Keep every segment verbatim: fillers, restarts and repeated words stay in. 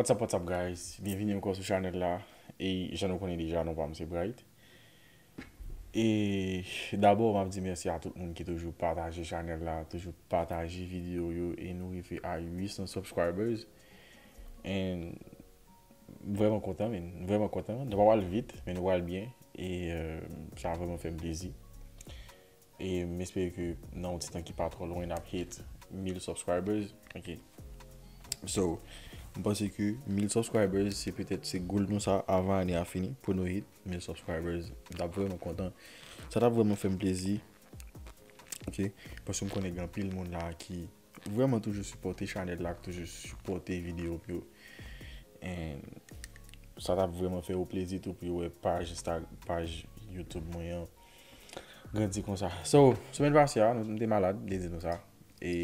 What's up, what's up, guys? Byenvini ankò sou chanèl la. E jan nou konnen deja, non pa m se Bright. E dabò, m ap di mèsi a tout moun ki toujou pataje chanèl la, toujou pataje videyo yo, e nou rive a uit san subscribers. And m vrèman kontan, men, m vrèman kontan. Nou pa pral vit, men nou pral byen. E euh, sa vrèman fè m plezi. E m espere ke nan yon ti tan ki pa twò lwen, n ap hit mil subscribers. Ok. So, m panse ke mil subscribers, se petèt se goal nou sa avan ane a fini, pou nou hit mil subscribers. M t ap vrèman kontan. Sa t ap vrèman fè m plezi. Ok. Paske m konnen gen anpil moun la ki vrèman toujou sipòte chanèl la, ki toujou sipòte videyo m yo. And sa t ap vrèman fè yo plezi tou pou yo wè paj Insta, paj YouTube mwen an grandi konsa. So, semèn pase a, nou, m te malad, m te di nou sa. E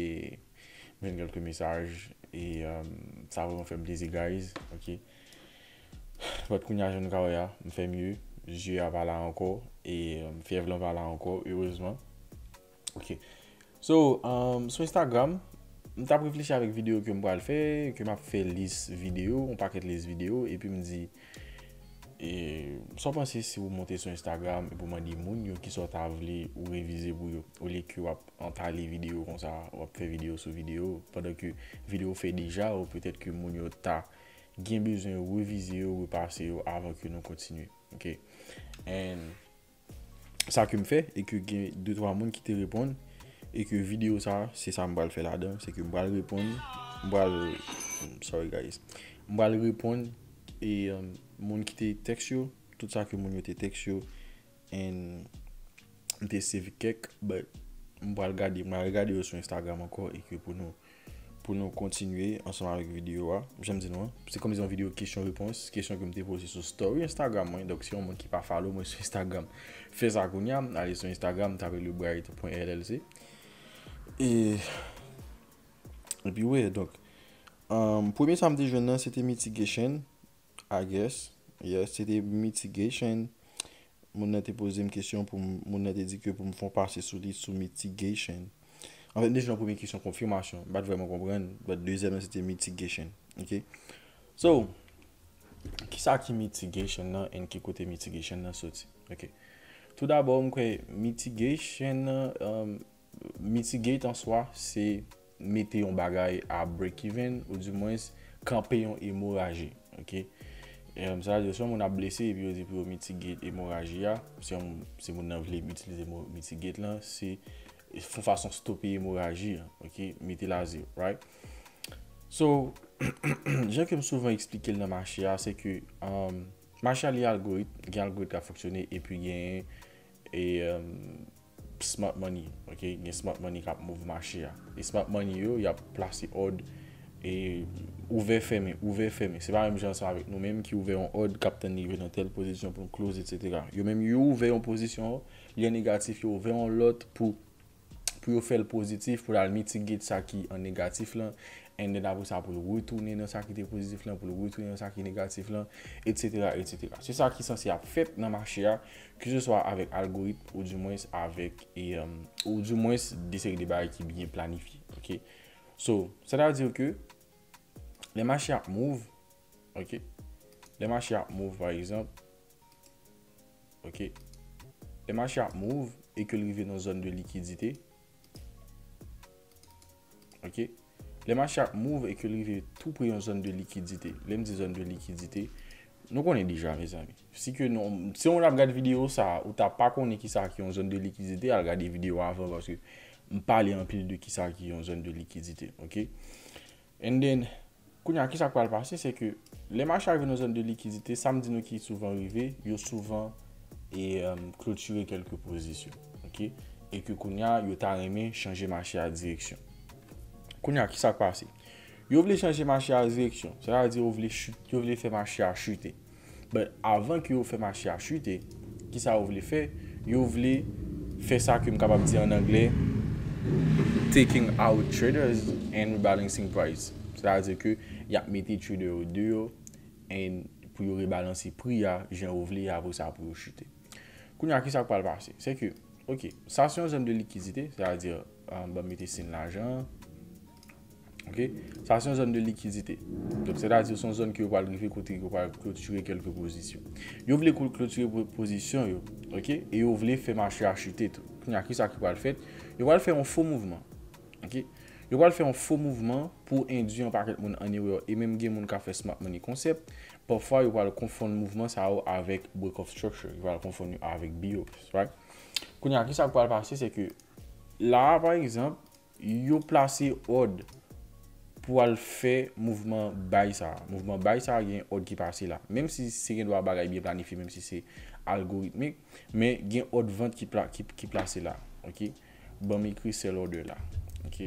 m jwenn kèlke mesaj. E um, sa vrèman fè m plezi, guys. Ok. But kounye a, jan nou ka wè a, m fè mye. Zye a pa la ankò. E um, fyèv lan pa la ankò, erezman. Ok. So, um, sou Instagram, m t ap reflechi avèk videyo ke m pral fè, ke m ap fè lis videyo, yon pakèt lis videyo, epi m di, e, sa w panse si w monte sou Instagram epi w mande moun yo kisa w ta vle ou revize pou yo, olye ke w ap antale videyo konsa, w ap fè videyo sou videyo, pandan ke videyo fè deja, ou petèt ke moun yo ta gen bezwen revize yo, repase yo avan ke nou kontinye. Ok. And sa ke m fè, e ke gen de twa moun ki te reponn, e ke videyo sa, se sa m pral fè ladan, se ke m pral reponn, m pral, sorry guys, m pral reponn, e um, moun ki te tèks yo, tout sa ke moun yo te tèks yo, and m te save kèk, but m pral gade, m pral regade yo sou Instagram ankò, e ke pou nou pou nou kontinye ansanm avèk videyo a. Jan m di nou an, se kòmsi yon videyo kesyon repons, kesyon ke m te poze sou story Instagram mwen. Donk, si yon moun ki pa follow mwen sou Instagram, fè sa kounye a, ale sou Instagram, tape le bright point L L C. E, epi, wi, donk, um, premye sa m te jwenn nan, se te mitigation, I guess. Yes, se te mitigation. Moun nan te poze m kesyon pou m, moun nan te di ke pou m fè yon pase sou li sou mitigation. Anfèt, m te jwenn yon premye kesyon konfimasyon. M pa t vrèman konprann, but dezyèm nan se te mitigation. Ok? So, kisa ki mitigation nan and ki kote mitigation nan soti? Ok. Toudabò, m kwè mitigation nan, um, mitigate an swa, se mete yon bagay a break even, oudimwens kanpe yon emoraji. Ok? Em, sa vle di, si yon moun ap blese epi yo di pou yo mitigate emoraji a, si yon, si moun nan vle itilize mo mitigate lan, se fon fason stope emoraji an. Ok? Mete l a zewo, right? So, jan ke m souvan eksplike l nan mache a, se ke, um, mache a li algorit, gen algorit k ap fonksyone, epi gen, e, um, smart money, ok? Gen smart money k ap move mache a. E smart money yo, y ap plase òd, e ouvè fèmen, ouvè fèmen. Se pa menm jan ansanm avèk nou menm ki ouvè yon òd k ap tann li rive nan tèl pozisyon pou n close, etsetera. Yo menm, yo ouvè yon pozisyon, li an negatif, yo ouvè yon lòt pou, pou yo fè l pozitif, pou l al mitigate sa ki an negatif lan, and then apre sa pou l retounen nan sa ki te pozitif lan, pou l retounen nan sa ki negatif lan, etsetera, etsetera. Se sa ki sanse ap fèt nan mache a, keseswa avèk algoritm, oudimwens avèk, e, um, oudimwens de seri de bagay ki byen planifye. Ok? So, sa ta di ke lè mache ap move, ok? Lè mache ap move, pa egzanp, ok? Lè mache ap move e ke l rive nan zòn de likidite, ok? Lè mache ap move e ke l rive tou pre yon zòn de likidite. Lè m di zòn de likidite, nou konnen deja, mezanmi. Si ke nou, si yon moun ap gad videyo sa, ou ta pa konnen kisa ki yon zòn de likidite, al gade videyo avan, paske m pale anpil de kisa ki yon zòn de likidite, ok? And then, kounye a, kisa k pral pase, se ke lè mache a rive nan zòn de likidite, sa m di nou ki souvan rive, yo souvan, e, um, klotire kèlke pozisyon, ok? E ke kounye a, yo ta renmen chanje mache a direksyon. Kounye a, kisa k pase? Yo vle chanje mache a direksyon, sètadi yo vle chute, yo vle fè mache a chute. But avan ke yo fè mache a chute, kisa yo vle fè? Yo vle fè sa ke m kapab di an anglè, taking out traders and rebalancing price. Sètadi ke y ap mete trader yo deyò and pou yo rebalanse pri a jan yo vle, apre sa pou yo chute. Kounye a, kisa k pral pase? Se ke, ok, sa se yon zòn de likidite, sètadi, um, ban m mete siy lajan an. Ok? Sa se yon zòn de likidite. Donk, sètadi se yon zòn ke yo pral rive kote yo pral klotire kèlke pozisyon. Yo vle klo- klotire po- pozisyon yo, ok? E yo vle fè mache a chite tou. Kounye a, kisa ki pral fèt? Yo pral fè yon fo mouvman. Ok? Yo pral fè yon fo mouvman pou endwi yon pakèt moun an erè. E menm gen moun k ap fè smart money concept. Pafwa, yo pral konfonn mouvman sa yo avèk break of structure. Yo pral konfonn yo avèk B O Fs, right? Kounye a, kisa k pral pase, se ke la a, pa egzanp, yo plase òd pou al fè mouvman bay sa a. Mouvman bay sa a, gen òd ki pase la. Menm si se gen dwa bagay byen planifye, menm si se algoritmik, men gen òd vant ki, pla, ki, ki plase la. Ok? Ban m ekri sell order la. Ok?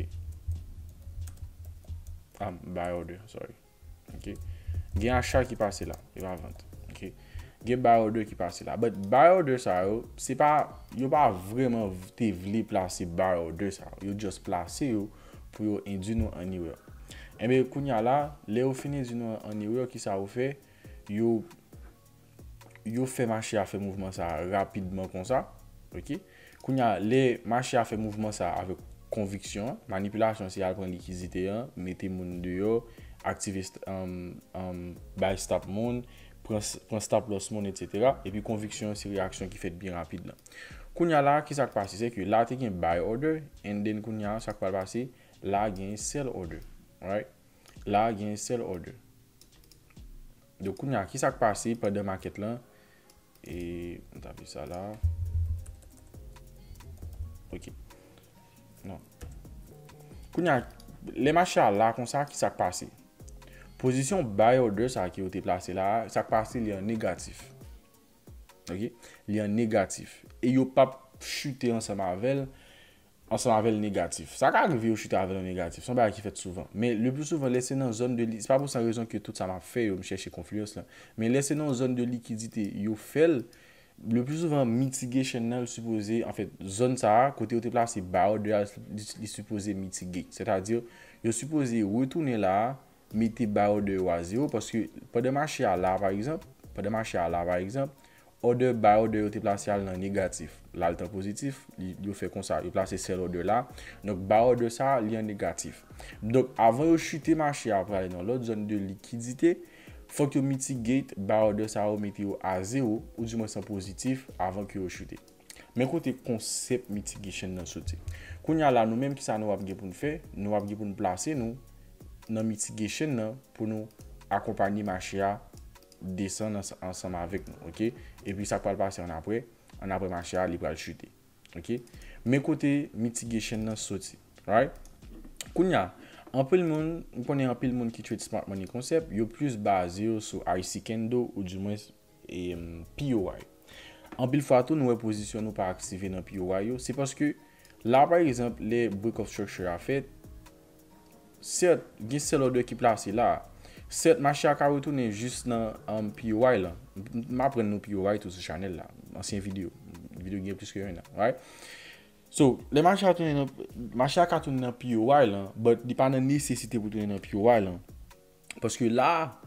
Ah, buy order, sorry. Ok? Gen acha ki pase la, e pa vant. Ok? Gen buy order ki pase la. But buy order sa yo, se pa, yo pa vrèman te vle plase buy order sa yo. Yo just plase yo pou yo endwi nou an erè. Enben, kounye a la, lè yo fin endwi nou an erè, kisa yo fè? Yo, yo fè mache a fè mouvman sa a rapidman konsa. Ok? Kounye a, lè mache a fè mouvman sa a avèk konviksyon, manipilasyon se al pran likidite an, mete moun deyò, aktive st- um, um, bay stop moun, pran, s- pran stop loss moun, etsetera. Epi konviksyon se reyaksyon ki fèt byen rapid lan. Kounye a la, kisa k pase? Se ke la te gen buy order, and then kounye a, sa k pral pase? La gen sell order. Right? La gen sell order. Donk, kounye a, kisa k pase pandan makèt lan? E, m tape sa la. Ok. Non. Kounye a, lè mache a la konsa, kisa k pase? Pozisyon buy order sa ki yo te plase la, sa k pase li an negatif. Ok? Li an negatif. E yo p ap chute ansanm avè l, ansanm avè l negatif. Sa ka rive yo chute avè l an negatif. Se yon bagay ki fèt souvan. Men le plus souvent, lè se nan zòn de li, se pa pou san rezon ke tout sa m ap fè yo, m chèche konfliyans lan. Men lè se nan zòn de likidite, yo fè l, le plus souvent, mitigation nan, l sipoze, anfèt, zòn sa a, kote yo te plase buy order a, li, li sipoze mitigate. Sètadi, yo sipoze retounen la a, mete buy order yo a zewo, paske pandan mache a la, pa egzanp, pandan mache a la, pa egzanp, order, buy order yo te plase al nan negatif. La, l t an pozitif, li, yo fè konsa, yo plase sell order la. Donk, buy order sa, li an negatif. Donk, avan yo chute mache a prale nan lòt zòn de likidite, fòk yo mitigate buy order sa yo, mete yo a zewo, oudimwens an pozitif, avan ke yo chute. Men kote konsèp mitigation nan soti. Kounye a la, nou menm, kisa nou ap gen pou n fè? Nou ap gen pou n plase nou nan mitigation nan pou nou akonpanye mache a desann ans- ansanm avèk nou, ok? Epi sa k pral pase annapre, annapre mache a, li pral chute, ok? Men kote mitigation nan soti, right? Kounye a, anpil moun, m konnen anpil moun ki trade smart money concept, yo plis baze yo sou I C candle oudimwens e, em, P O I. Anpil fwa tou, nou wè pozisyon nou pa aktive nan P O I yo. Se paske la, pa egzanp, lè break of structure a fèt, sèt, gen sell order ki plase la. Sèt, mache a ka retounen jis nan, em, P O I lan. M, m aprann nou P O I tou sou chanèl la. Ansyen videyo. Videyo gen plis ke yon an, right? So, lè mache a tounen nan, mache a ka tounen nan P O I lan, but li pa nan nesesite pou tounen nan P O I lan. Paske la,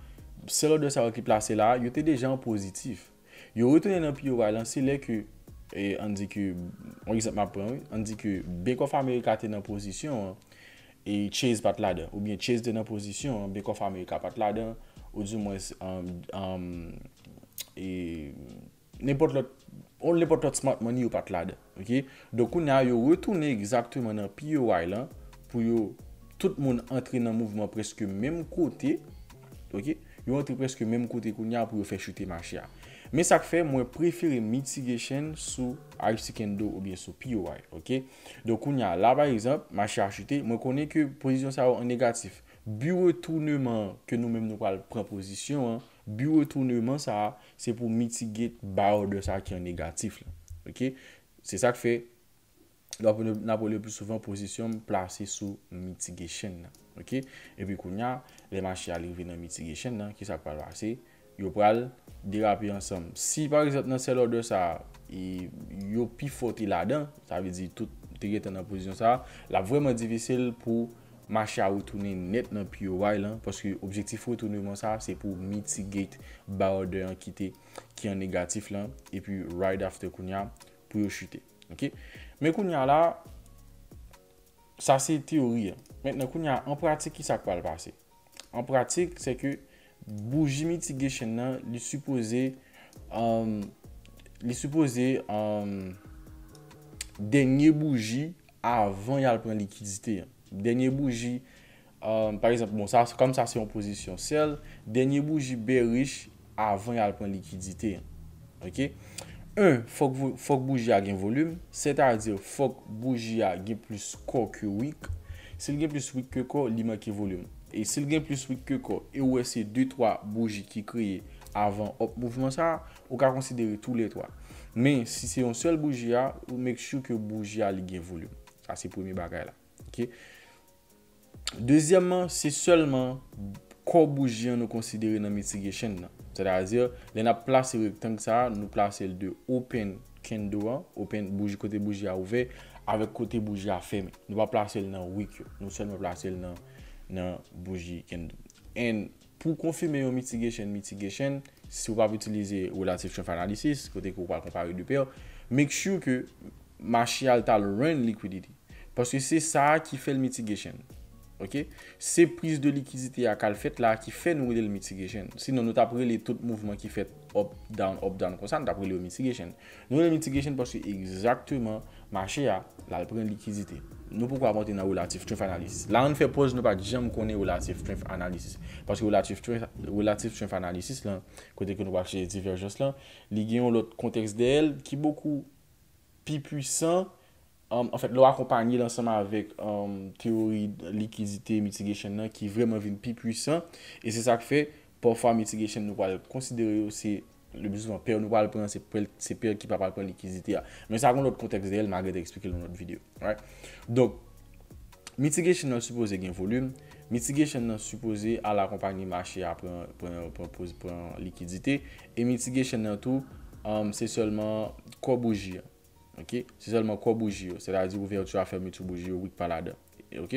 sell order sa yo ki plase la, yo te deja an pozitif. Yo retounen nan P O I lan, se lè ke, e, ann di ke, yon egzanp m ap pran, wi, ann di ke Bank of America te nan pozisyon an, e Chase pa t ladan, oubyen Chase te nan pozisyon an, Bank of America pa t ladan, oudimwens, um, um, e, nenpòt lòt, on, nenpòt lòt smart money yo pa t ladan, ok? Donk, kounye a, yo retounen egzakteman nan P O I lan pou yo, tout moun antre nan mouvman prèske menm kote, ok? Yo antre prèske menm kote kounye a pou yo fè chute mache a. Men sa k fè mwen prefere mitigation sou I C candle oubyen sou P O I, ok? Donk, kounye a, la, pa egzanp, mache a chute, mwen konnen ke pozisyon sa yo an negatif. Bi retouneman ke nou menm nou pral pran pozisyon an, bi retouneman sa a, se pou mitigate buy order sa a ki an negatif la. Ok? Se sa k fè, n ap, n ap wè le pli souvan pozisyon m plase sou mitigation nan. Ok? Epi kounye a, lè mache a rive nan mitigation nan, ki sa k pral pase? Yo pral derape ansanm. Si, pa egzanp, nan sell order sa a, e, yo pi fò te ladan, sa vle di tout te gentan nan pozisyon sa a, l ap vrèman difisil pou mache a retounen nèt nan P O I lan, paske objektif retouneman sa a, se pou mitigate buy order an ki te, ki an negatif lan, epi right after kounye a, pou yo chute. Ok? Men kounye a la, sa se teyori an. Mentnan, kounye a, an pratik, ki sa k pral pase? An pratik, se ke bouji mitigation nan, li sipoze, um, li sipoze, um, dènye bouji avan y al pran likidite an. Dènye bouji, um, pa egzanp, bon, sa, kòm sa se yon pozisyon sell, dènye bouji bearish avan y al pran likidite an. Ok? En, fòk, vo- fòk bouji a gen volim, sètadi fòk bouji a gen plis kò ke wick. Si l gen plis wick ke kò, li manke volim. E si l gen plis wick ke kò, e ou wè se de twa bouji ki kreye avan up mouvman sa a, ou ka konsidere tou lè twa. Men, si se yon sèl bouji a, ou make sure ke bouji a li gen volim. Sa se premye bagay la. Ok? Dezyèmman, se sèlman kò bouji an nou konsidere nan mitigation nan. Sètadi, lè n ap plase rektang sa a, nou plase l de open candle an, open bouji, kote bouji a ouvè, avèk kote bouji a fèmen. Nou pa plase l nan wick yo. Nou sèlman plase l nan, nan bouji candle. And pou konfime yon mitigation, mitigation, si w p ap itilize relative strength analysis, kote ke w pral konpare de pè, make sure ke mache a l t al run liquidity. Paske se sa a ki fè l mitigation. Ok? Se priz de likidite a k al fèt la ki fè nou rele l mitigation. Sinon, nou t ap rele tout mouvman ki fèt up, down, up, down konsa, nou t ap rele yo mitigation. Nou rele l mitigation paske egzakteman mache a, l al pran likidite. Nou poko ap antre nan relative strength analysis. La, ann fè pòz nou pa t janm konnen relative strength analysis. Paske relative strength, relative strength analysis lan, kote ke nou pral chèche divèjans lan, li gen yon lòt kontèks dèyè l ki bokou pi pwisan. Um, anfèt, lè w akonpanye l ansanm avèk, um, teyori likidite mitigation nan ki vrèman vin pi pwisan, e se sa k fè, pafwa mitigation nou pral konsidere yo se le pli souvan pè nou pral pran, se pè, se pè ki pa pral pran likidite a. Men sa gon lòt kontèks dèyè l, m a gentan eksplike l nan lòt videyo. Right? Donk, mitigation nan sipoze gen volim, mitigation nan sipoze al akonpanye mache a pran, pran, pran, pran, pran likidite, e mitigation nan tou, um, se sèlman kò bouji a. Ok? Se sèlman kò bouji yo, sètadi ouvèti a, fèmitu bouji yo, wick pa ladan. Ok?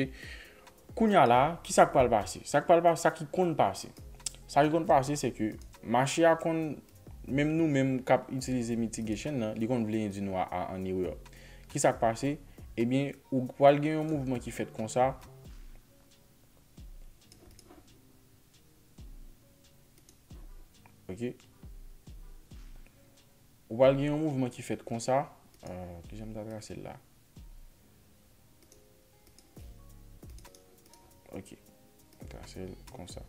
Kounye a la, ki sa k pral pase? Sa k pral pase, sa ki konn pase. Sa ki konn pase, se ke mache a konn, menm nou menm k ap itilize mitigation nan, li konn vle endui nou a, a, an erè. Ki sa k pase? Ebyen, ou pral gen yon mouvman ki fèt konsa. Ok? Ou pral gen yon mouvman ki fèt konsa. Euh, kijan m ta trase l la? Ok. M trase l konsa.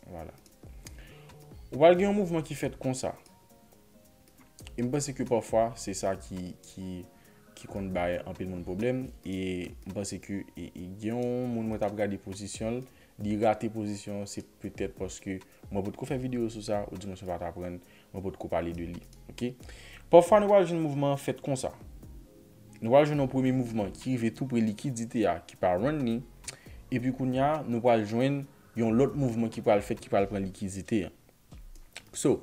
Vwala. Ou pral gen yon mouvman ki fèt konsa. E m panse ke pafwa, se sa ki, ki, ki konn bay anpil moun pwoblèm. E m panse ke e, e, gen yon moun mwen t ap gade pozisyon l, li rate pozisyon an, se petèt paske mwen potko fè videyo sou sa, oudimwens mwen pa t aprann, mwen potko pale de li. Ok? Pafwa, nou pral jwenn mouvman an fèt konsa. Nou pral jwenn yon premye mouvman ki rive tou pre likidite a, ki pa run li. Epi kounye a, nou pral jwenn yon lòt mouvman ki pral fèt, ki pral pran likidite an. So,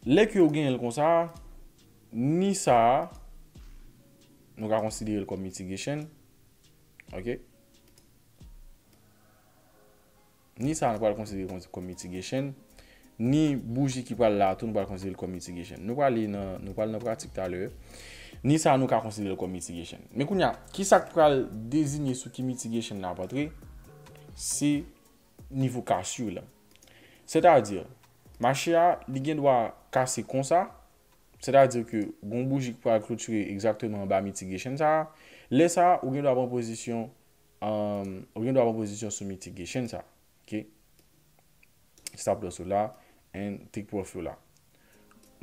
lè ke ou genyen l konsa, ni sa a, nou ka konsidere l kòm mitigation. Ok? Ni sa a, nou pral konsidere l kòm, kòm mitigation. Ni bouji ki pral la a tou, nou pral konsidere l kòm mitigation. Nou prale nan, nou pral nan pratik talè. Ni sa a, nou ka konsidere l kòm mitigation. Men kounye a, ki sa k pral dezinye sou ki mitigation la ap antre? Se nivo cassure la. Sètadi, mache a, li gen dwa kase konsa. Sètadi ke gon bouji ki pral klotire egzakteman anba mitigation sa a. Lè sa a, ou gen dwa pran pozisyon, um, ou gen dwa pran pozisyon sou mitigation sa a. Ok? Stop loss ou la, and take profit ou la.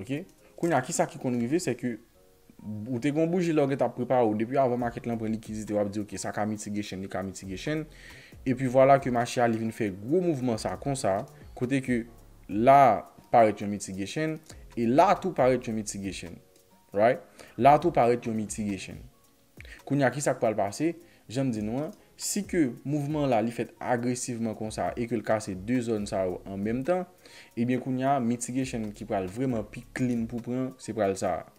Ok? Kounye a, ki sa ki konn rive, se ke ou te gon bouji lè w gentan ap prepare w, depi avan market lan pran likidite, w ap di, ok, sa ka mitigation, li ka mitigation. Epi vwala ke mache a, li vin fè gwo mouvman sa konsa, kote ke la parèt yon mitigation, e la tou parèt yon mitigation. Right? La tou parèt yon mitigation. Kounye a, ki sa k pral pase? Jan m di nou an, si ke mouvman la li fèt agresivman konsa e ke l kase de zòn sa yo an menm tan, ebyen kounye a, mitigation ki pral vrèman pi clean pou pran, se pral sa a.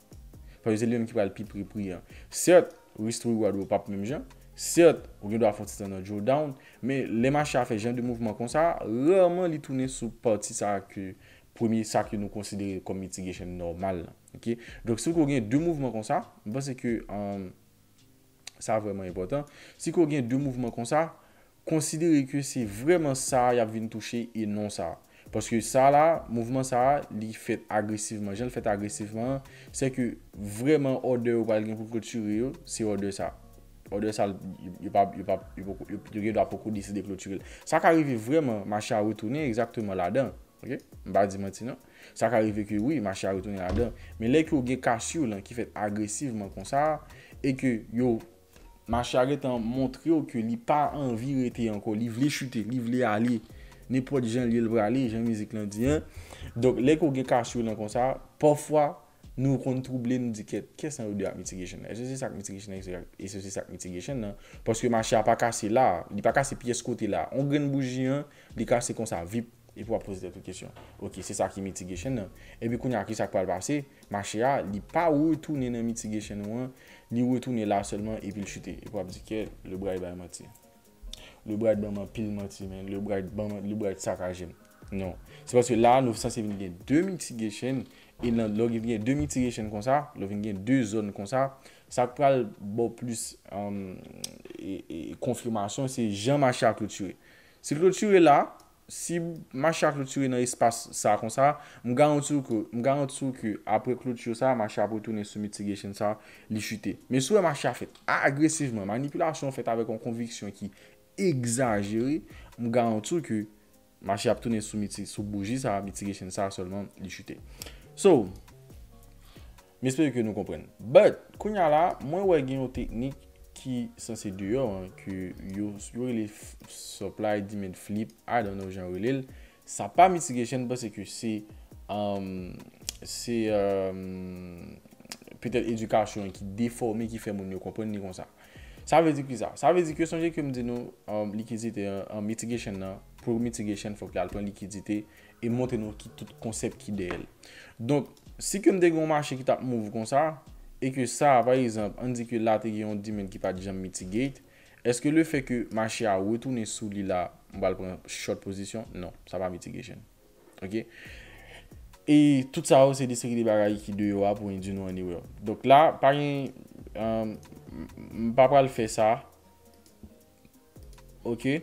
Paske se li menm ki pral pi pre pri an. Sèt, risk to reward ou p ap menm jan. Sèt, ou gen dwa fè yon ti tan nan drawdown, men lè mache a fè jan de mouvman konsa, rarman li tounen sou pati sa a ke premye sa ke nou konsidere kòm mitigation nòmal la. Ok? Donk, si w gen de mouvman konsa, m panse ke, um, Sa vrèman enpòtan. Si ke w gen de mouvman konsa, konsidere ke se vrèman sa y ap vin touche e non sa. Paske sa la, mouvman sa a, li fèt agresivman. Jan l fèt agresivman an, se ke vrèman òdè yo pral gen pou klotire yo, se òdè sa. Òdè sa, yo, yo pa, yo pa, yo poko, yo, yo gen dwa poko deside klotire l. Sa ka rive vrèman, mache a retounen egzakteman ladan. Ok? M pa di manti non. Sa ka rive ke wi, mache a retounen ladan. Men lè ke w gen kasyo lan ki fèt agresivman konsa, e ke yo, mache a gentan montre w ke li pa anvi rete ankò, li vle chite, li vle ale. Nenpòt jan l ye l prale, jan mizik lan di an. Donk, lè ke w gen kasyo lan konsa, pafwa, nou konn twouble, nou di kèt, kiyès nan yo de ap mitigation nan? Èske se sa k mitigation nan? Èske se sa k mitigation nan? Paske mache a pa kase la, li pa kase pyès kote la. On grenn bouji an, li kase konsa, vip, epi w ap poze tèt ou kesyon. Ok, se sa ki mitigation nan. Epi kounye a, ki sa k pral pase? Mache a, li pa retounen nan mitigation ou an, li retounen la sèlman, epi l chite. Epi w ap di kèt, Lebright bay manti. Lebright ban m anpil manti, men. Lebright ban m, Lebright sakaje m. Non. Se paske la, nou sanse vin gen de mitigation, e nan, lè w vin gen de mitigation konsa, lè w vin gen de zòn konsa, sa k pral ba w plis, um, e, e, konfimasyon, se jan mache a klotire. Si l klotire la, si mache a klotire nan espas sa konsa, m garanti w ke, m garanti w ke apre klotire sa, mache a ap retounen sou mitigation sa, li chite. Men si w wè mache a fèt agresivman, manipilasyon fèt avèk yon konviksyon ki egzajere, m garanti w ke mache ap tounen sou miti, sou bouji sa, mitigation sa sèlman, li chite. So, m espere ke nou konprann. But, kounye a la, mwen wè gen yon teknik ki sanse deyò an, ke yo, yo rele f-, supply demand flip, I don't know jan yo rele l. Sa pa mitigation, m panse ke se, um, se, um, petèt edikasyon an ki defòme, ki fè moun yo konprann li konsa. Sa vle di ki sa? Sa vle di ke sonje ke m di nou, um, likidite an, an mitigation nan, pou mitigation, fòk li al pran likidite e montre nou ki tout konsèp ki dèyè l. Donk, si ke m te gen yon mache ki t ap move konsa, e ke sa, pa egzanp, ann di ke la te gen yon demand ki pa t janm mitigate, èske le fè ke mache a retounen sou li la, m pral pran short pozisyon? Non, sa pa mitigation. Ok? E tout sa yo, se de seri de bagay ki deyò a pou induce nou an erè. Donk la, pa gen, um, m, m pa pral fè sa. Ok?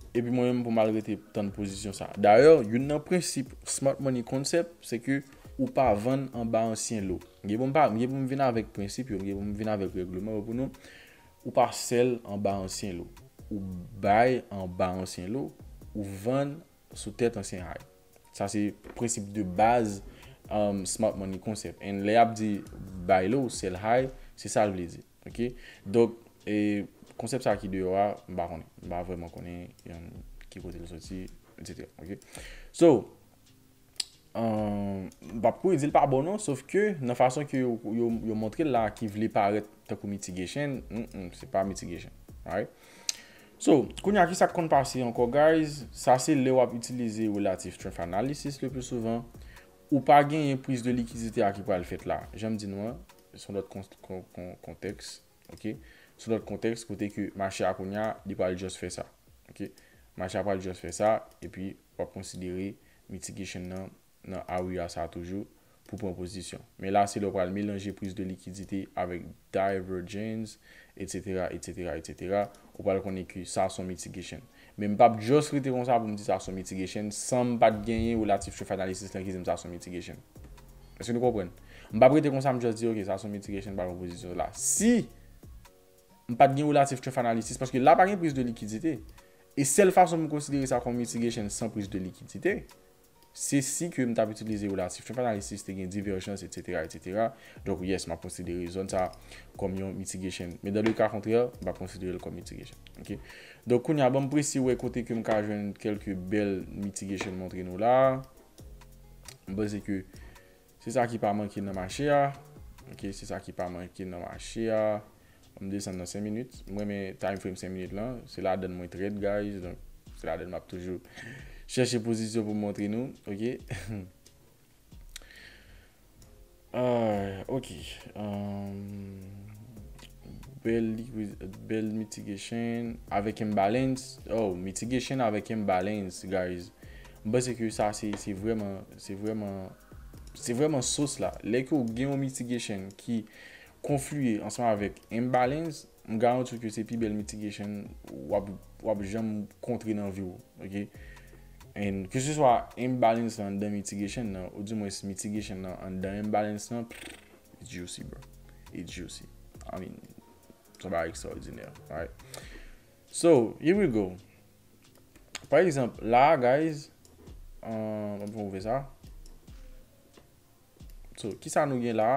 Epi mwen menm pou m al rete tann pozisyon sa. Dayè, youn nan prensip Smart Money Concept, se ke ou pa vann anba ansyen lo. M gen pou m pa, m gen pou m vin avèk prensip yo, m gen pou m vin avèk règleman yo pou nou. Ou pa sell anba ansyen lo. Ou bay anba ansyen lo, ou vann sou tèt ansyen high. Sa se prensip de baz, um, Smart Money Concept. And lè y ap di buy low, sell high, se sa l vle di. Ok? Donk, e, konsèp sa ki deyò a, m pa konnen. M pa vrèman konnen, um, ki kote l soti, et cetera. Ok? So, um, m p ap kouri di l pa bon non, sof ke nan fason ke yo, yo, yo montre l la ki vle parèt tankou mitigation, mm, mm, se pa mitigation. Alright? So, kounye a, ki sa k konn pase ankò, guys? Sa se lè w ap itilize relative strength analysis le pli souvan. Ou pa genyen priz de likidite a ki pral fèt la. Jan m di nou an, se yon lòt kon-, kon-, kon-, kontèks, ok? Se yon lòt kontèks kote ke mache a kounye a, li pral just fè sa, ok? Mache a pral just fè sa, epi w ap konsidere mitigation nan nan area sa toujou pou pran pozisyon. Men la, se lè w pral melanje priz de likidite avèk divergence, et cetera, et cetera, et cetera. Ou pral konnen ke sa se yon mitigation. Men m p ap just rete konsa pou m di sa se yon mitigation san m pa t genyen relative strength analysis lan ki di m sa se yon mitigation. Èske nou konprann? M p ap rete konsa, m just di, ok, sa se yon mitigation, m pral pran pozisyon la. Si m pa t gen relative strength analysis, paske la pa gen priz de likidite. E sèl fason pou m konsidere sa kòm mitigation san priz de likidite, se si ke m t ap itilize relative strength analysis, te gen divergence, et cetera, et cetera. Donk, yes, m ap konsidere zòn sa kòm yon mitigation. Men dans le cas contraire, m p ap konsidere l kòm mitigation. Ok? Donk, kounye a, ban m prese wè kote ke m ka jwenn kèlke bèl mitigation montre nou la. M panse ke se sa ki pa manke nan mache a. Ok, se sa ki pa manke nan mache a. M desann nan senk minit. M renmen time frame senk minit lan. Se ladann mwen trade, guys. Donk, se ladann m ap toujou chèche pozisyon pou m montre nou. Ok. Ah, ok. Um, bèl liquid-, bèl mitigation avèk imbalance. Oh, mitigation avèk imbalance, guys. M panse ke sa, se, se vrèman, se vrèman, se vrèman sos la. Lè ke w gen yon mitigation ki konfliye ansanm avèk imbalance, m garanti w ke se pi bèl mitigation w ap, w ap janm kontre nan vi w, ok? And keseswa imbalance lan anndan mitigation nan, ou dimwens mitigation nan anndan imbalance lan, pff, it's juicy, bro. It's juicy. I mean, se yon bagay ekstraòdinè, right? So, here we go. Pa egzanp, la, guys, euh, ann fè sa. So, kisa nou gen la?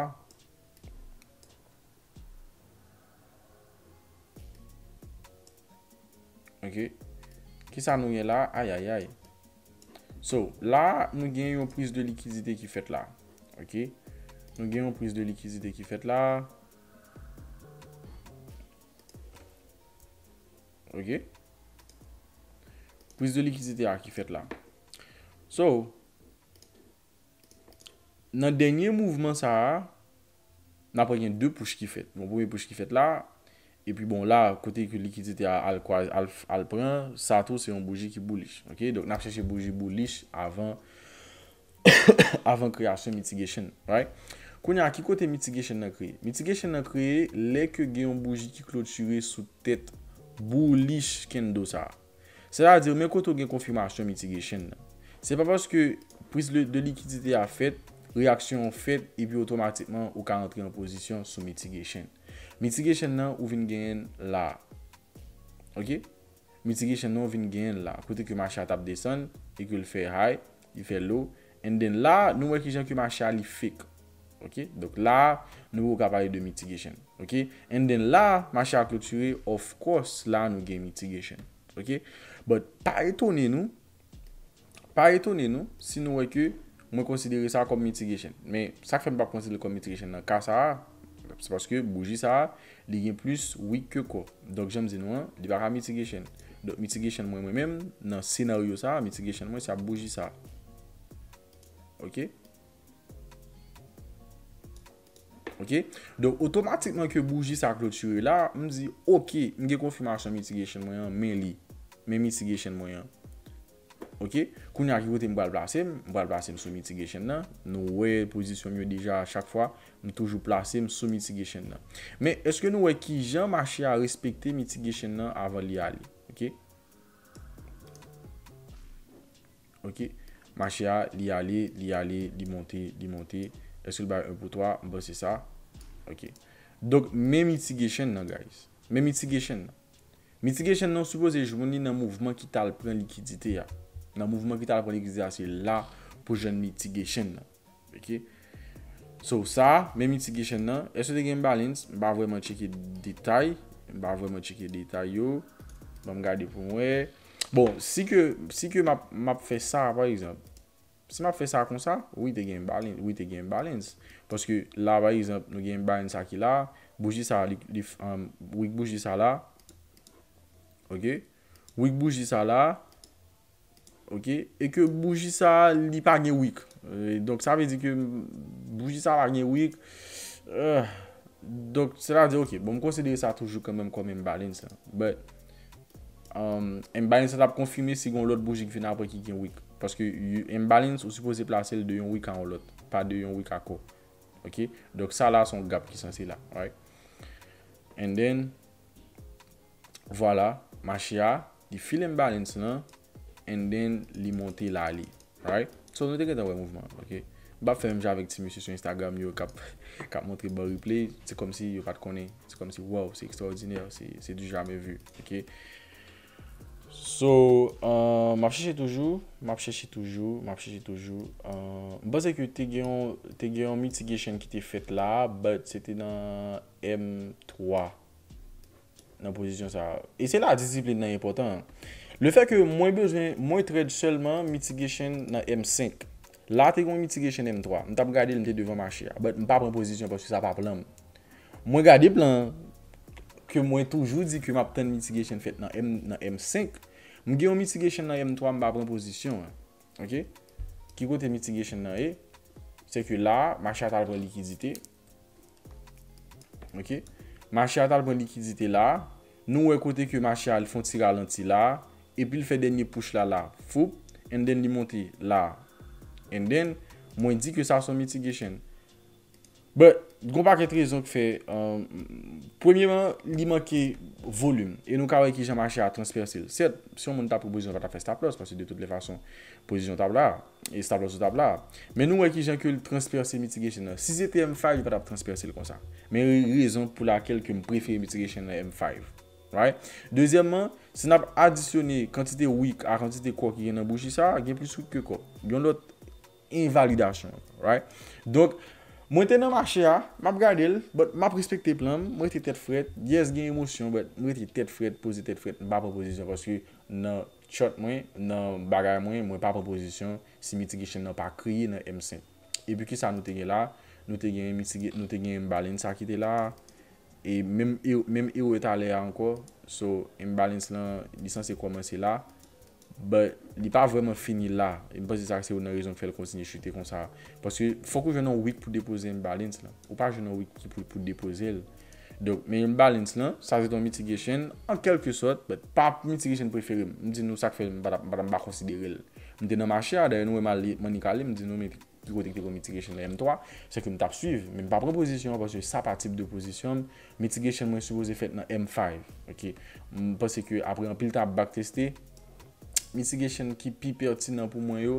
Ok. Kisa nou gen la? Ayayay. So, la, nou gen yon priz de likidite ki fèt la. Ok. Nou gen yon priz de likidite ki fèt la. Ok. Priz de likidite a ki fèt la. So, nan dènye mouvman sa a, n ap wè gen de push ki fèt. Bon, premye push ki fèt la, epi bon, la, kote ke likidite a al, kwa- al, al pran, sa tou se yon bouji ki bullish. Ok? Donk, n ap chèche bouji bullish avan, avan kreyasyon mitigation, right? Kounye a, ki kote mitigation nan kreye? Mitigation nan kreye lè ke gen yon bouji ki klotire sou tèt bullish candle sa a. Sètadi, men kote w gen konfimasyon mitigation nan. Se pa paske priz de likidite a fèt, reyaksyon an fèt, epi otomatikman ou ka rantre an pozisyon sou mitigation. Mitigation nan, ou vin genyen l la. Ok? Mitigation nan, ou vin genyen l la. Kote ke mache a t ap desann, e ke l fè high, li fè low. And then la, nou wè kijan ke mache a li fake. Ok? Donk la, nou poko ka pale de mitigation. Ok? And then la, mache a klotire, of course, la nou gen mitigation. Ok? But pa etone nou, pa etone nou si nou wè ke mwen konsidere sa kòm mitigation. Men sa k fè m p ap konsidere l kòm mitigation nan ka sa a, se paske bouji sa a, li gen plis wick ke kò. Donk, jan m di nou an, li pa ka mitigation. Donk, mitigation mwen, mwen menm, nan senaryo sa a, mitigation mwen, se ap bouji sa a. Ok? Ok? Donk, otomatikman ke bouji sa klotire la, m di, ok, m gen konfimasyon mitigation mwen an, men li. Men mitigation mwen an. Ok? Kounye a ki kote m pral plase m? M pral plase m sou mitigation nan. Nou wè pozisyon m yo deja a chak fwa. M toujou plase m sou mitigation nan. Men, èske nou wè kijan mache a respekte mitigation nan avan li ale? Ok? Ok. Mache a, li ale, li ale, li monte, li monte. Èske l bay en pou twa? M panse sa. Ok. Donk, men mitigation nan, guys. Men mitigation nan. Mitigation nan, w sipoze jwenn li nan mouvman ki t al pran likidite a. Nan mouvman ki t al pran likidite a, se la pou jwenn mitigation nan. Ok. So, sa, men mitigation nan, èske te gen imbalance? M pa vrèman tcheke detay. M pa vrèman tcheke detay yo. Ban m gade pou m wè. Bon, si ke, si ke m ap, m ap fè sa, pa egzanp. Si m ap fè sa konsa, wi, te gen imbalance. Wi, te gen imbalance. Paske la, pa egzanp, nou gen imbalance sa ki la. Bouji sa, li, li, um, wick bouji sa la. Ok. Wick bouji sa la. Ok? E ke bouji sa a, li pa gen wick. E, donk, sa vle di ke bouji sa a pa gen wick. Euh, donk, sètadi, ok, bon, m konsidere sa toujou kanmenm kòm imbalance la. But, um, imbalance la t ap konfime si gen yon lòt bouji ki vin apre ki gen wick. Paske y- imbalance, ou sipoze plase l de yon wick a yon lòt, pa de yon wick a kò. Ok? Donk, sa la, se yon gap ki sanse la, right? And then, vwala, mache a, li feel imbalance lan, and then li monte l ale, right? So, nou te gentan wè mouvman an, ok? M p ap fè menm jan avèk ti mesye sou Instagram yo k ap, k ap montre ban replay, se kòmsi yo pa t konnen, se kòmsi, wow, se ekstraòdinè, se, se du jamais vu, ok? So, euh, m ap chèche toujou, m ap chèche toujou, m ap chèche toujou. Euh, m panse ke te gen yon, te gen yon mitigation ki te fèt la, but se te nan M twa. Nan pozisyon sa a. E se la disiplin nan enpòtan. Le fè ke mwen bezwen, mwen trade sèlman mitigation nan M senk. La te gen yon mitigation M twa. M t ap gade l, m te devan mache a. But m pa pran pozisyon paske sa pa plan m. Mwen gade plan ke mwen toujou di ke m ap tann mitigation fèt nan M, nan M senk. M gen yon mitigation nan M twa, m pa pran pozisyon an. Ok? Ki kote mitigation nan ye? Se ke la, mache a t al pran likidite. Ok? Mache a t al pran likidite la. Nou wè kote ke mache a fè yon ti ralanti la. Epi l fè dènye push la la. Foup. And then li monte la. And then, mwen di ke sa se yon mitigation. But, gon pakèt rezon k fè, um, premyeman, li manke volim. E nou ka wè kijan mache a transpèse l. Sèt, si yon moun ta pran pozisyon, pa ta fè stop loss, paske de tout lè fason, pozisyon t ap la, e stop loss ou t ap la. Men nou wè kijan ke l transpèse mitigation nan. Si se te M five, li pa t ap transpèse l konsa. Men re-, rezon pou lakèl ke m prefere mitigation nan M five. Right? Dezyèmman, si n ap adisyone kantite wick a kantite kò ki gen nan bouji sa, gen plis wick ke kò. Yon lòt envalidasyon, right? Donk, mwen te nan mache a, m ap gade l, but m ap respekte plan m, mwen rete tèt frèt, yes, gen emosyon, but mwen rete tèt frèt, poze tèt frèt, m pa pran pozisyon, paske nan chart mwen, nan bagay mwen, mwen pa pran pozisyon si mitigation nan pa kreye nan M senk. Epi kisa nou te gen la? Nou te gen mitige-, nou te gen imbalance sa ki te la, e menm, e, menm erè talè a ankò, so, imbalance lan, li sanse kòmanse la, but li pa vrèman fini la. E m panse sa se youn nan rezon k fè l kontinye chite konsa. Paske fòk ou jwenn yon wick pou depoze imbalance lan. Ou pa jwenn yon wick ki pou, pou depoze l. Donk, men imbalance lan, sa se yon mitigation, an kèlke sòt, but pa mitigation prefere m. M di nou sa k fè m pa, m pa, m pa konsidere l. M te nan mache a, dayè nou wè m al li, m annik ale, m di nou men ki kote ki te gon mitigation nan M twa, se ke m t ap swiv, men m pa pran pozisyon an paske sa pa tip de pozisyon m. Mitigation mwen sipoze fèt nan M five, ok? M panse ke apre anpil tan ap backteste, mitigation ki pi pètinan pou mwen yo,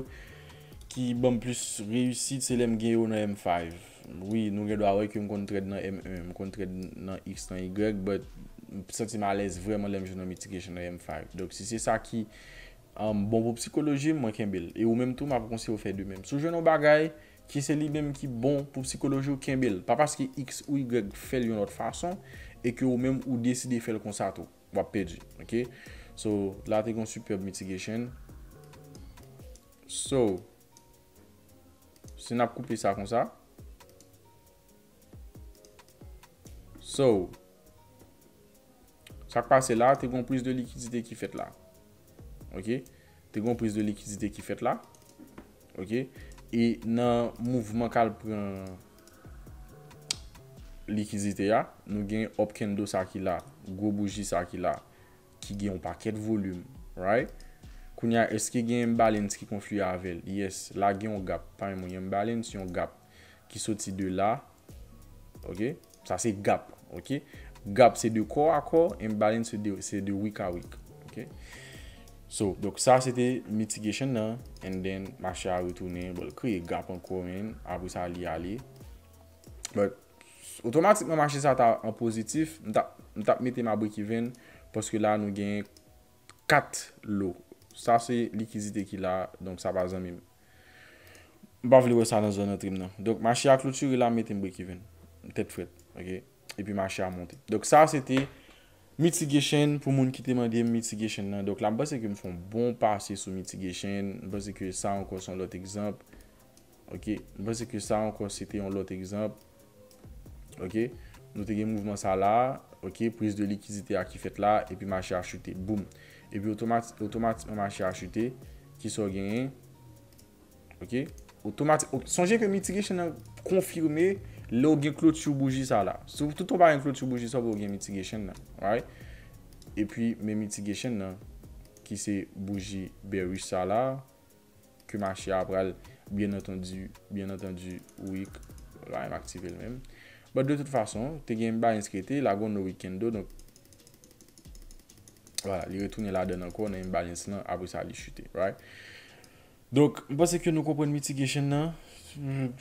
ki ban m plis reyisit, se lè m gen yo nan M five. Wi, nou gen dwa wè ke m konn trade nan M yen, m konn trade nan X, nan Y, but m santi m alèz vrèman lè m jwenn yon mitigation nan M five. Donk, si se sa ki, um, bon pou psikoloji m, mwen kenbe l. E ou menm tou, m ap konseye w fè de menm. Si w jwenn yon bagay ki se li menm ki bon pou psikoloji w, kenbe l. Pa paske X ou Y fè l yon lòt fason, e ke ou menm ou deside fè l konsa tou. W ap pèdi, ok? So, la te gon superb mitigation. So, si n ap koupe sa konsa. So, sa k pase la, te gon priz de likidite ki fèt la. Ok? Te gon priz de likidite ki fèt la. Ok? E nan mouvman k al pran likidite a, nou gen up candle sa ki la, gwo bouji sa ki la, ki gen yon pakèt volim, right? Kounye a, èske gen imbalance ki konfliye avè l? Yes, la gen yon gap, pa menm yon imbalance, yon gap ki soti de la, ok? Sa se gap, ok? Gap se de kò a kò, imbalance se de, se de wick a wick, ok? So, donk sa se te mitigation nan, and then mache a retounen, bon, l kreye gap ankò, men, apre sa li ale. But, otomatikman mache sa ta an pozitif, m t ap, m t ap mete ma break even, paske la nou gen kat lo. Sa se likidite ki la, donk sa pa zanmi m. M pa vle wè sa nan zòn antre m nan. Donk, mache a klotire la, m mete m break even. Tèt frèt, ok? Epi mache a monte. Donk, sa se te mitigation pou moun ki te mande m mitigation nan. Donk, la, m panse ke m fè yon bon pase sou mitigation. M panse ke sa ankò se yon lòt egzanp. Ok? M panse ke sa ankò se te yon lòt egzanp. Ok? Nou te gen mouvman sa la. Ok? Priz de likidite a ki fèt la. Epi mache a chute. Boum. Epi otomati-, otomatikman mache a chute. Kisa w genyen? Ok? Otomatik, ok, sonje ke mitigation nan konfime lè w gen kloti bouji sa la. Si w tout ou pa gen kloti bouji sa, w gen mitigation nan, right? Epi, men mitigation nan, ki se bouji bearish sa la, ke mache a pral, byen antandi, byen antandi, wick, la, m aktive l menm. But de tout fason, te gen imbalance ki rete, la gon no wick candle, donk, vwala, li retounen ladan l ankò, nan imbalance lan, apre sa, li chute, right? Donk, m panse ke nou konprann mitigation nan.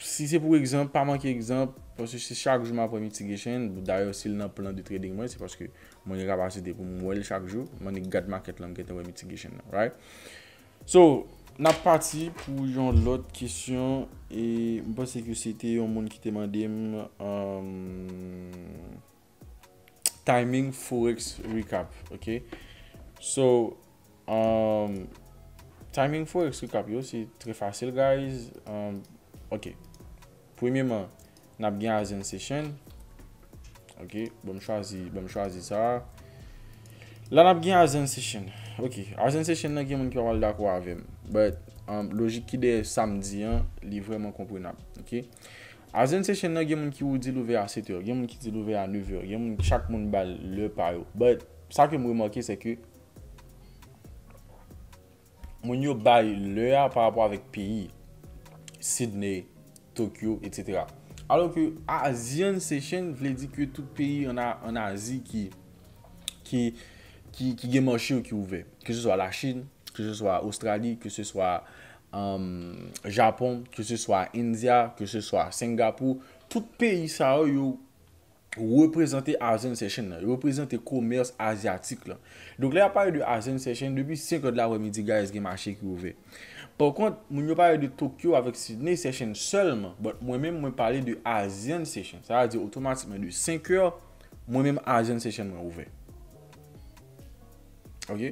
Si se pou egzanp, pa manke egzanp, paske se chak jou m ap wè mitigation. Dayè, si l nan plan de trading mwen, se paske mwen gen kapasite pou m wè l chak jou. M annik gad market lan, m gentan wè mitigation nan, right? So, n ap pati pou yon lòt kesyon, e m panse ke se te yon moun ki te mande m, um, timing forex recap, ok? So, um, timing forex recap yo, se trè fasil, guys. Um, ok. Premyeman, n ap gen Azen Session. Ok, ban m chwazi, ban m chwazi sa. La n ap gen Azen Session. Ok, Azen Session nan gen moun ki pa pral dakò avè m. But, um, lojik ki dèyè sa m di an, li vrèman konprenab. Ok? Azen Session nan gen moun ki ou di l ouvè a sèt è, gen moun ki di l ouvè a nèf è, gen moun, chak moun ba l lè pa yo. But, sa ke m remake, se ke moun yo bay lè a pa rapò avèk peyi, Sydney, Tokyo, et cetera. Alò ke Asian Session vle di ke tout peyi an, A- an Azi ki, ki, ki, ki gen mache yo ki ouvè. Ke se swa Lachin, ke se swa Ostrali, ke se swa um, Japon, ke se swa India, ke se swa Singapou, tout peyi sa yo, yo reprezante Asian Session nan, yo reprezante komès azyatik lan. Donk, lè y ap pale de Asian Session, depi senk è de laprèmidi, guys, gen mache ki ouvè. Pakont, moun yo pale de Tokyo avèk Sydney Session sèlman, but mwen menm, mwen pale de Asian Session. Sa vle di otomatikman de senk è, mwen menm Asian Session mwen ouvè. Ok?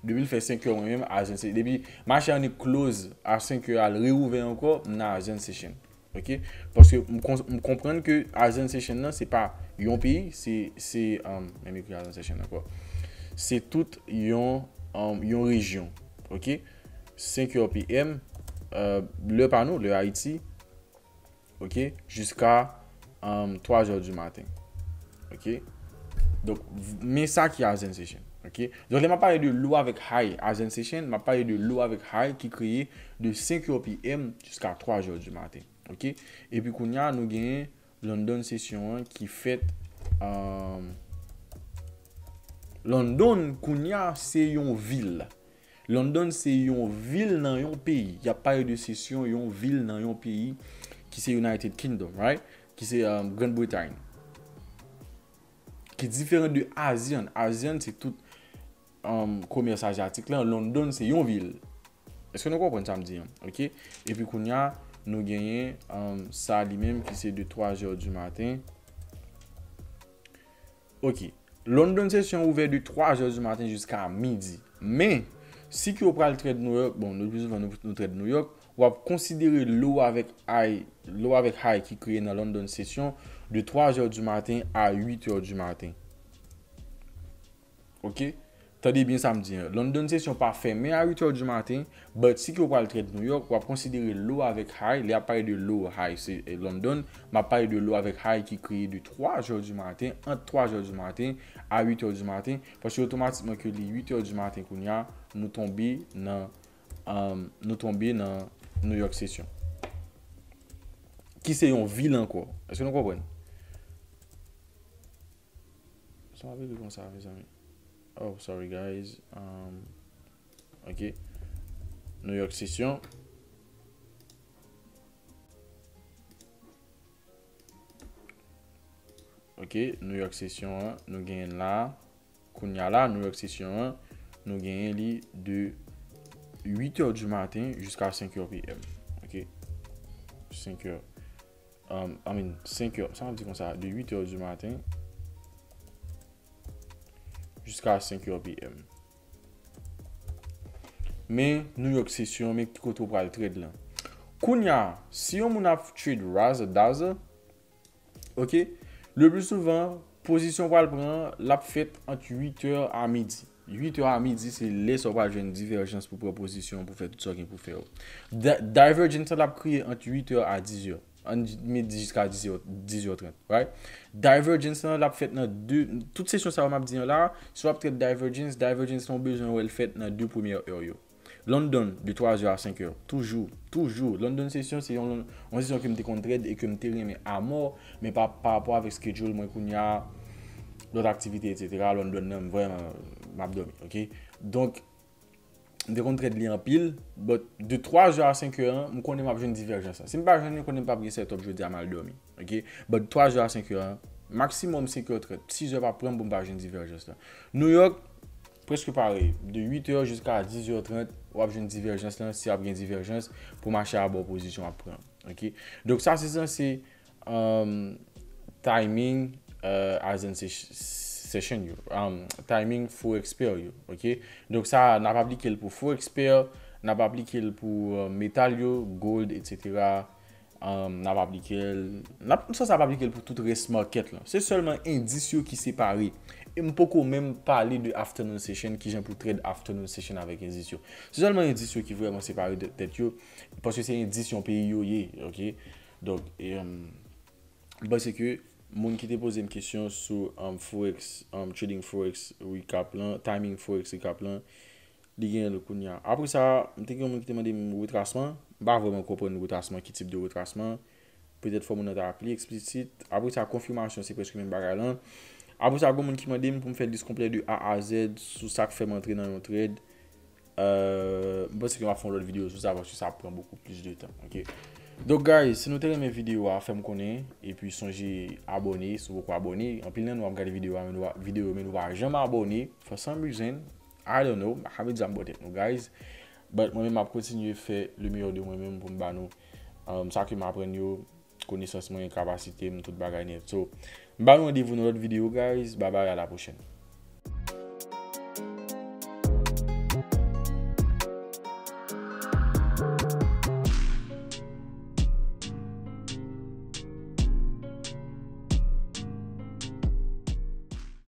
Depi l fè senk è, mwen menm Asian Session. Depi mache an close a senk è, al reouvè ankò, m nan Asian Session. Ok? Paske m, kon- m konprann ke Asian Session nan, se pa yon peyi, se, se, um, menm ekri Asian Session ankò. Se tout yon, um, yon rejyon. Ok? Senk è P M, euh, lè pa nou, lè Ayiti, ok, jiska um, twa è di maten. Ok? Donk, v- men sa ki Asian Session. Ok? Donk, lè m ap pale de low avèk high Asian Session, m ap pale de low avèk high ki kreye de senk è P M jiska twa è di maten. Ok? Epi kounye a, nou genyen London Session an ki fèt um, London, kounye a, se yon vil. London se yon vil nan yon peyi. Y ap pale de sesyon yon vil nan yon peyi ki se United Kingdom, right? Ki se um, Grann Bretay. Ki diferan de Asian. Asian se tout um, komès azyatik lan. London se yon vil. Èske nou konprann sa m di an? Ok? Epi kounye a, nou genyen um, sa li menm ki se de twa è di maten. Ok. London Session ouvè de twa è di maten jiska midi. Men, si ke w pral trade New York, bon, le pli souvan nou, nou trade New York, w ap konsidere low avèk high, low avèk high ki kreye nan London Session de twa è di maten a uit è di maten. Ok? Tande byen sa m di an. London Session pa fèmen a uit è di maten, but si ke w pral trade New York, w ap konsidere low avèk high. Lè y ap pale de low, high se eh, London, m ap pale de low avèk high ki kreye de twa è di maten, ant twa è di maten a uit è di maten, paske otomatikman ke li uit è di maten kounye a, nou tonbe nan um, nou tonbe nan New York Session. Ki se yon vil ankò. Èske nou konprann? Sa m ap ekri konsa, mezanmi. Oh, sorry, guys. Um, ok. New York Session. Ok, New York Session an, nou genyen la. Kounye a la, New York Session an, nou genyen li de uit è di maten jiska senk è P M. Ok? Senk è. Um, I mean, senk è. Sa m ap di konsa, de uit è di maten jiska senk è P M. Men, New York Session, men ki kote w pral trade lan. Kounye a, si yon moun ap trade Raza Daza, ok, le pli souvan, pozisyon w pral pran an, l ap fèt ant uit è a midi. Uit è a midi, se lè sa w pral jwenn divèjans pou pran pozisyon pou fè tout sa w gen pou fè yo. Di- Divergence lan l ap kreye ant uit è a diz è. Ant midi jiska diz è, diz è trant, right? Divergence lan, l ap fèt nan de, tout sesyon sa yo m ap di an la, si w ap trade divergence, divergence lan w bezwen wè l fèt nan de premyè è yo. London, de twa è a senk è. Toujou, toujou. London Session, se yon, yon sesyon ke m te konn trade e ke m te renmen amò, men pa, pa rapò avèk schedule mwen kounye a, lòt aktivite, etsetera, London nan, m vrèman, m ap dòmi, ok? Donk, m te konn trade li anpil, but de twa è a senk è an, m konnen m ap jwenn divèjans lan. Si m pa jwenn li, m konnen m p ap gen setup jodi a, m al dòmi. Ok? But twa è a senk è an, maksimòm senk è trant, sis è p ap pran m pou m pa jwenn divèjans lan. New York, prèske parèy. De uit è jiska diz è trant, w ap jwenn divèjans lan, si ap gen divèjans, pou mache a ba w pozisyon w ap pran. Ok? Donk sa se sanse um, timing uh, as in ses- session yo, um, timing forex pair yo, ok? Donk sa, n ap aplike l pou forex pair, n ap aplike l pou uh, metal yo, gold, etsetera. Um, n ap aplike l, n ap, sa, sa ap aplike l pou tout rès market lan. Se sèlman endis yo ki separe. E m poko menm pale de afternoon session, kijan pou trade afternoon session avèk endis yo. Se sèlman endis yo ki vrèman separe de tèt yo, paske se endis yon peyi yo ye, ok? Donk, e, um, m panse ke moun ki te poze m kesyon sou um, forex, um, trading forex recap lan, timing forex recap lan, li gen l kounye a. Apre sa, m te gen yon moun ki te mande m retrasman. M pa vrèman konprann retrasman, ki tip de retrasman. Petèt fòm ou nan ta pli eksplisit. Apre sa, konfimasyon, se prèske menm bagay lan. Apre sa, gen moun ki mande m pou m fè lis konplè de A a Z sou sa k fè m antre nan yon trade. Euh, m panse ke m ap fè yon lòt videyo sou sa paske sa ap pran bokou plis de tan, ok? Donk, guys, si nou te renmen videyo a, fè m konnen, epi sonje abòne si w poko abòne. Anpil nan nou ap gade videyo a, men nou pa, videyo, men nou pa janm abòne. For some reason, I don't know, m pa ka vle di sa m bò tèt nou, guys. But mwen menm, m ap kontinye fè le meilleur de mwen menm pou m ba nou, um, sa ke m aprann yo, konesans mwen, kapasite m, tout bagay nèt. So, m ba nou randevou nan lòt videyo, guys. Bye bye, à la prochaine.